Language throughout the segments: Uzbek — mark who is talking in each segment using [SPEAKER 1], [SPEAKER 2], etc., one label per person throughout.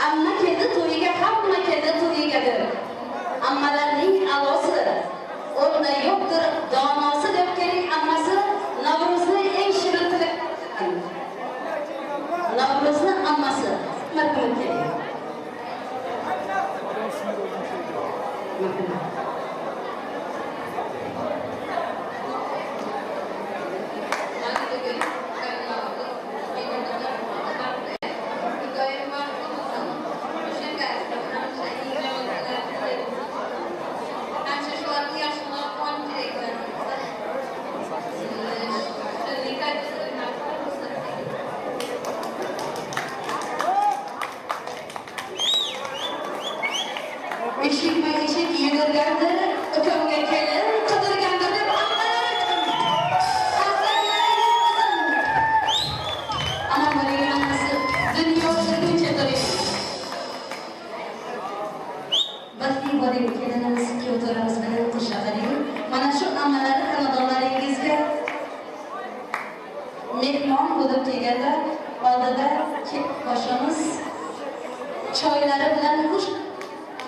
[SPEAKER 1] Amma keldi to'yiga, hamma keldi to'yiga deb. Ammalarning a'losi, o'rni yo'qdir donosi deb keling ammasi Navro'zni eng shirin tilak. Navro'zni ammasi. Marhamat keling. Marhamat. Eshikma-eshik yugurgandir, ukamga kelin qidirgandir deb ammalar omon bo'ling ammasi, dunyo o'tguncha turing. Baxtli bo'ling kelinimiz, kuyovto'ramiz bilan qo'sha qiling. Mana shu ammalari xonadonlaringizga mehmon bo'lib kelganlar oldida boshimiz choylari bilan xush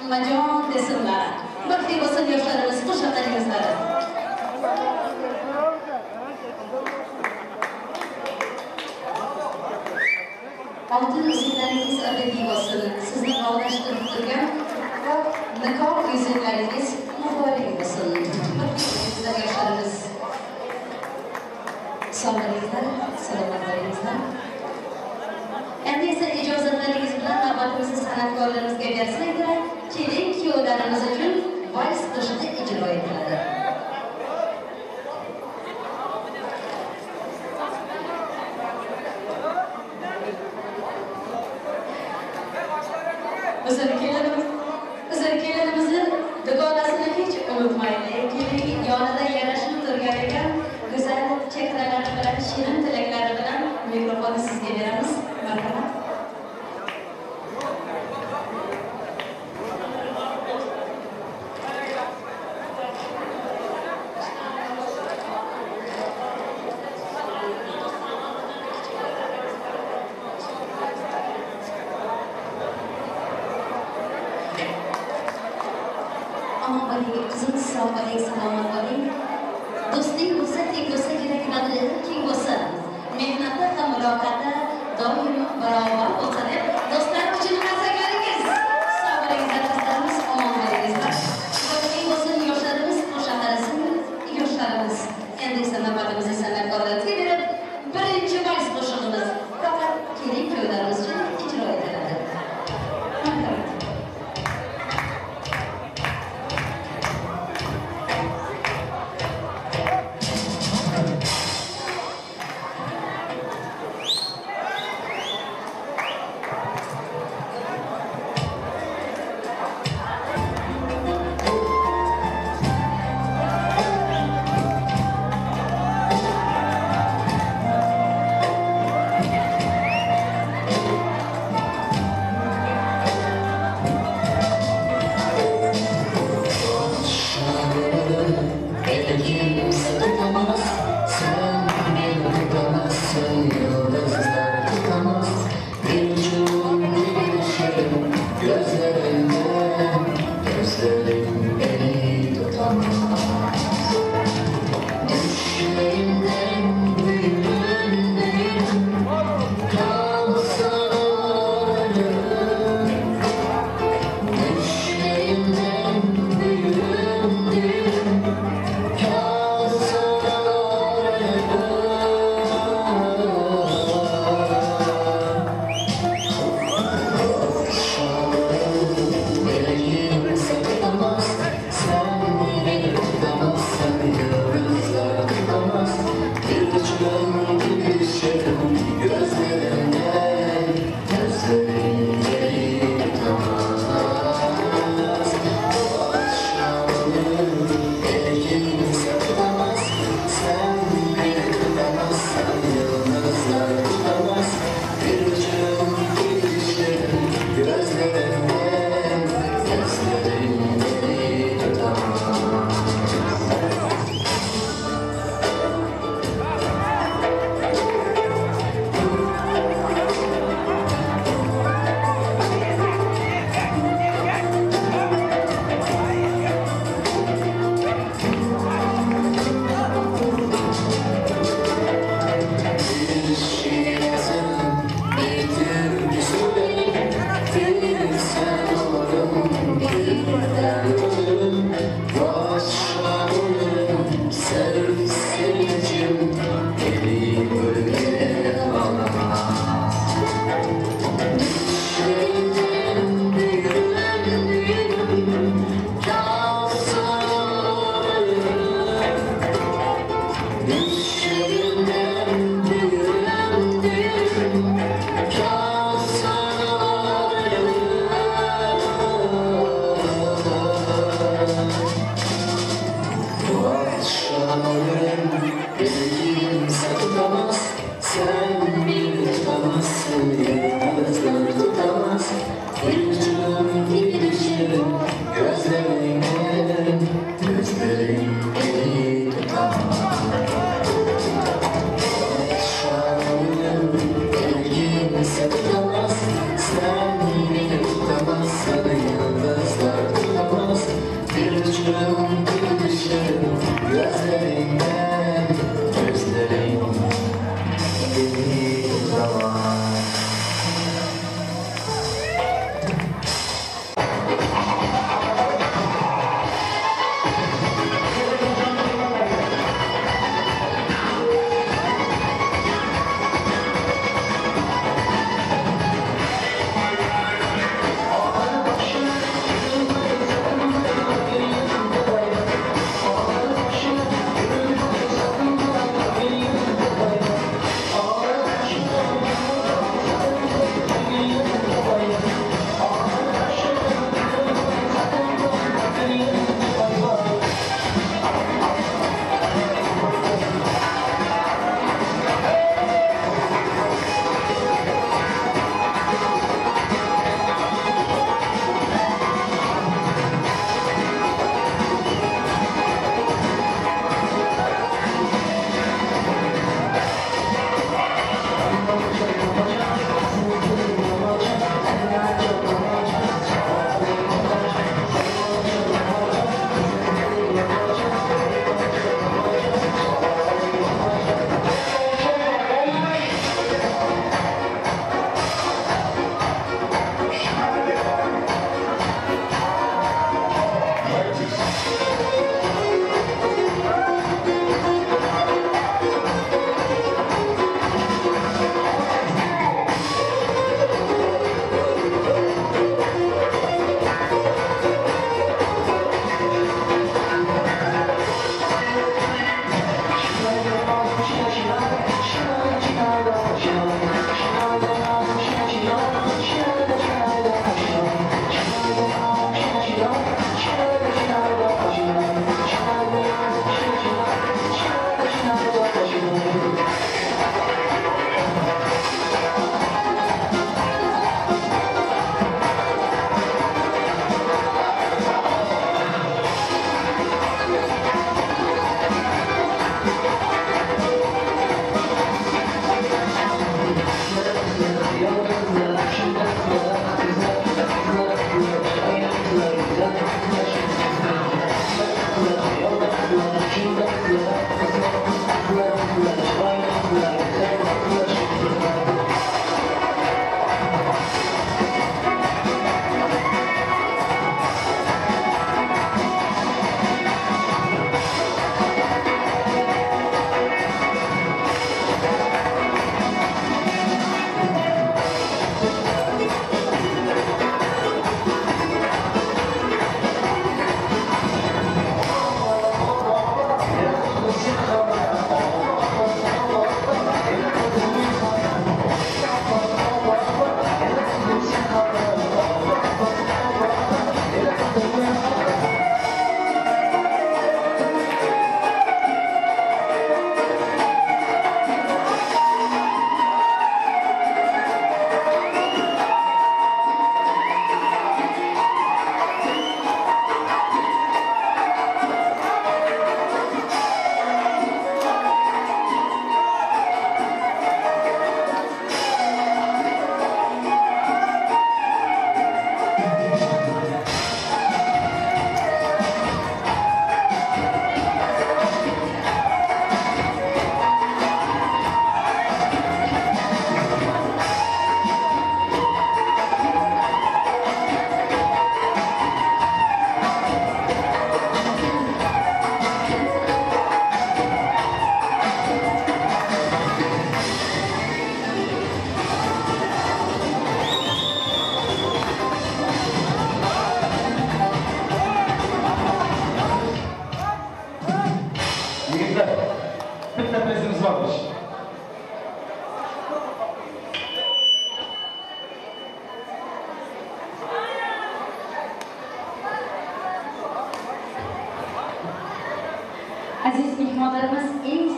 [SPEAKER 1] ammajon desinlar. Baxtli bo'lsin yoshlarimiz, qo'sha qilingizlar. Oltin uzuklaringiz abadiy bo'lsin. Sizni bog'lashtirib turgan nikoh yuzuklaringiz muborak bo'lsin. Baxtli bo'lingizlar yoshlarimiz. Sog' bo'lingizlar, salomat bo'lingizlar. Endi esa ijozatlaringiz bilan navbatimizni san'atkorlarimizga bersak, kelin kuyovlarimiz uchun vals qo'shig'i ijro etiladi. Bizlar kelinimizni dugonasini hech unutmaylik. Kelin yonida yarashib turgan ekan, go'zal chehralari bilan, shirin tilaklari bilan mikrofonni sizga beramiz. Marhamat. Omon bo'ling, qizim, sog' bo'ling, salomat bo'ling. Do'stlik bo'lsa, teng bo'lsa, kerak keng bo'lsin. Mehnati ham muloqati doim barobar bo'lsa deb do'stlar uchun qarsaklaringiz. Sog' bo'lingizlar, qizlarimiz, omon bo'lingizlar. Baxtli bo'lsin yoshlarimiz, qo'sha qarasin yoshlarimiz. Endi esa navbatimizni san'atkorlarga berib, birinchi vals qo'shig'imiz faqat kelin kuyovlarimiz uchun ijro etiladi. Marhamat.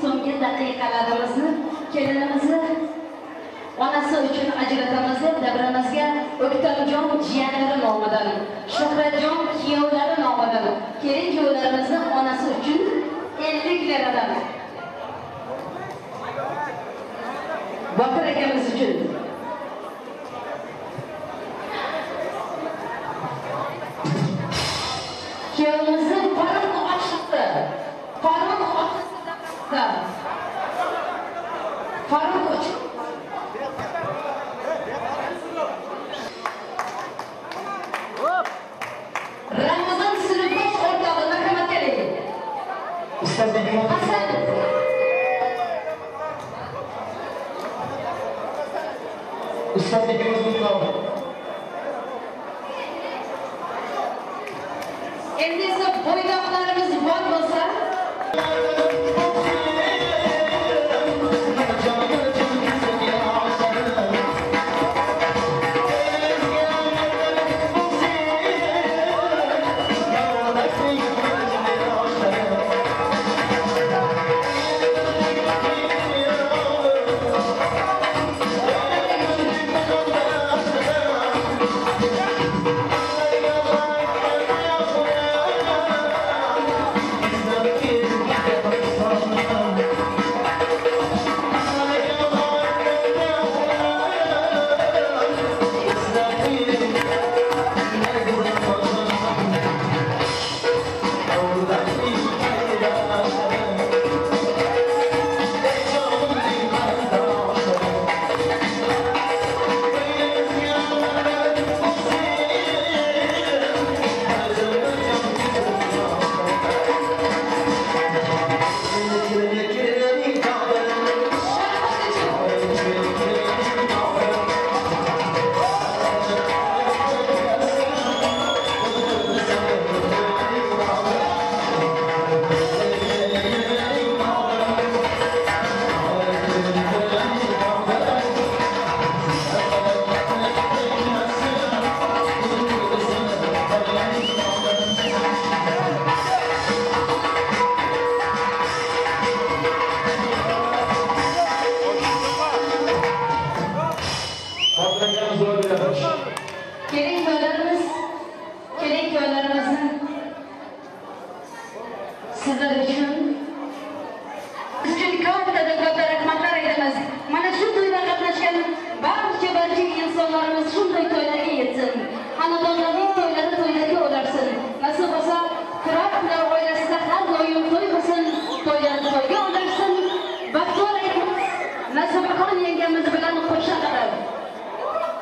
[SPEAKER 1] so'nggi daqiqalarimizni kelinimizni onasi uchun ajratamiz deb davramizga O'ktamjon jiyanlari nomidan, Shuhratjon kuyovlari nomidan kelin kuyovlarimizni onasi uchun 50 liradan. Botir akamiz uchun. Kuyovimizni Farruh ochdi. Farruh ochdi. Farruh uchun. Ramazon sinfdosh o'rtog'i marhamat keling. Hasan. Endi esa bo'ydoqlarimiz bor bo'lsa, kelin kuyovlarimizni sizlar uchun katta rahmatlar aytamiz. Mana shu to'yda qatnashgan barcha insonlarimiz shunday to'ylarga yetsin. Xonadonlarning to'ylari to'ylarga ularsin. Nasib bo'lsa, Turablar oilasida har doim to'y bo'lsin, to'ylari to'yga ularsin. Baxtiyor aytamiz, Nasibaxon yengamiz bilan qo'sha qilib.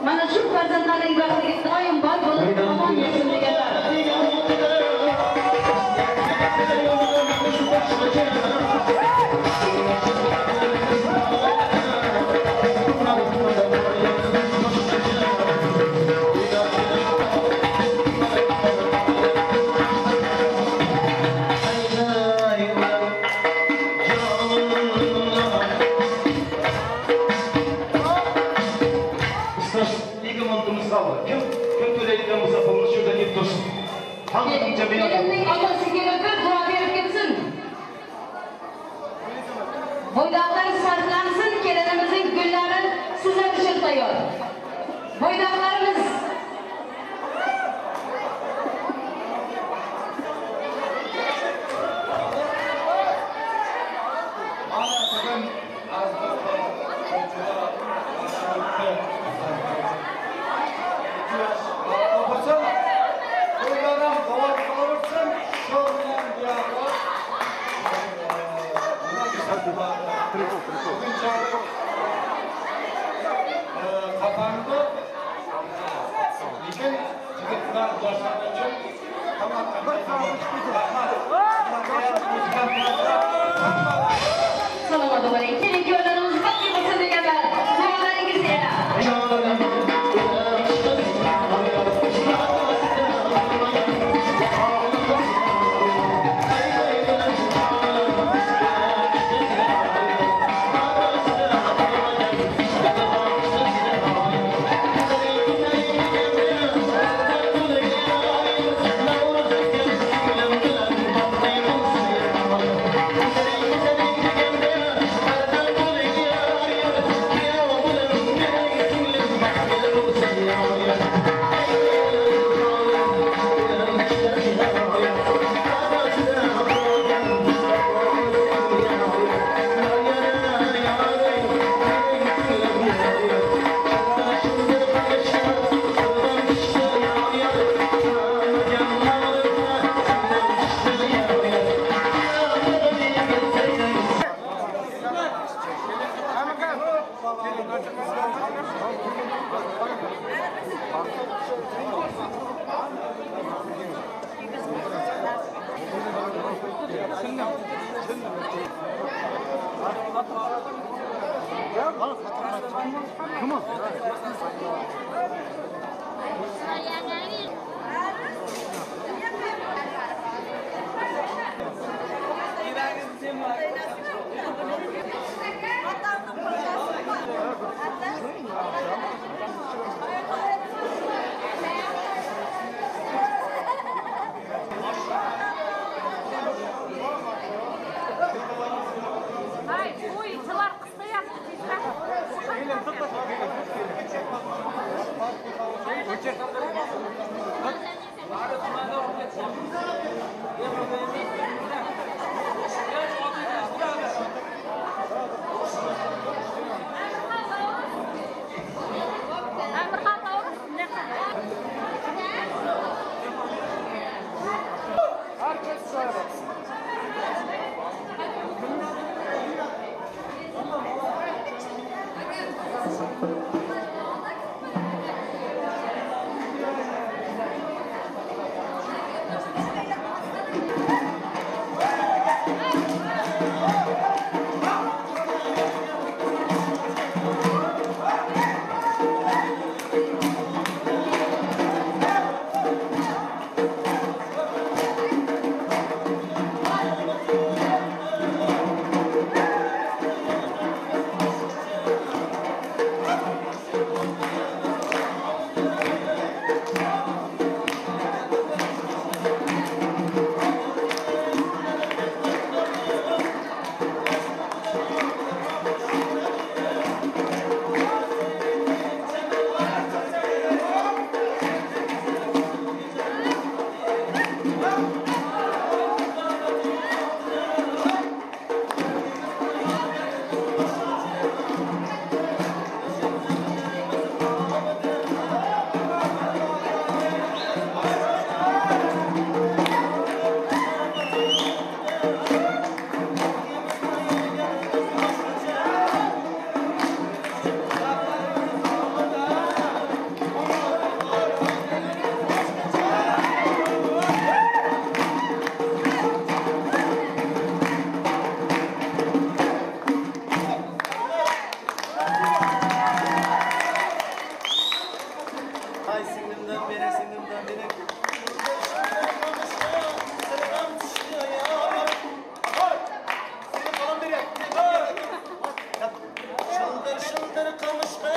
[SPEAKER 1] Mana shu farzandlarning baxtiga doim bor bo'lib, omon yursin deganlar. Kelinning otasi kelib bir duo berib ketsin. Bo'ydoqlar sarflansin, kelinimizning gullari sizlar uchun tayyor. Bo'ydoqlarimiz
[SPEAKER 2] kapandı. Lekin yigitlar yoshlar uchun
[SPEAKER 1] salomat bo'ling. Kelin kuyovlarimiz baxtli bo'lsin deganlar. Duolaringiz yana.
[SPEAKER 3] Thank you. Şıldır şıldır kamışlar.